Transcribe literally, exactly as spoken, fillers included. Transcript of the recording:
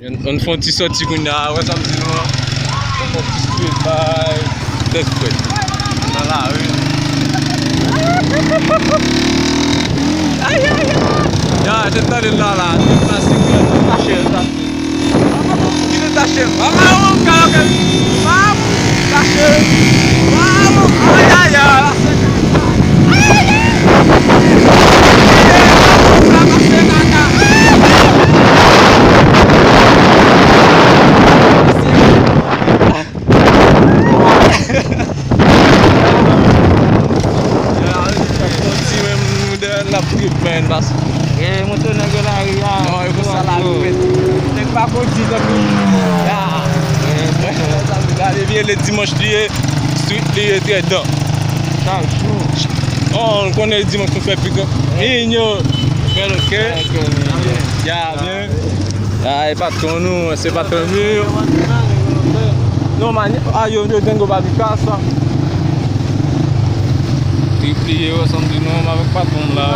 Ann, ann fè yon ti sòti kounye a, wè sa m di nou an. Ann fè yon ti sòti bay tèt frèt. Nan lari. Ay, ay, ay. Ya, se tande l la, la. Nan sikre, nan tache, nan tache. Ki te tache? Papa, ou ka, ok. Pap, tache. Pap, ay, ay, ay. Ay, ay. Ti menm nou dèyè n ap trip, man, paske. E, montre nèg yo lari a. Non, e konsa la, nou mèt. Nèg pa kondi tankou. Ya. Gade byen, le dimanch li ye, street li ye, trè dan. Chak jou. Oh, nou konnen dimanch nou fè pikòp. Inyo. Bèl, ok. Ya, byen. Ay, patwon nou, se patwon nou yo. Non, man, a yo, yo gen gwo babika sa. Tripliye yo, sanble nou menm avèk patwon m la.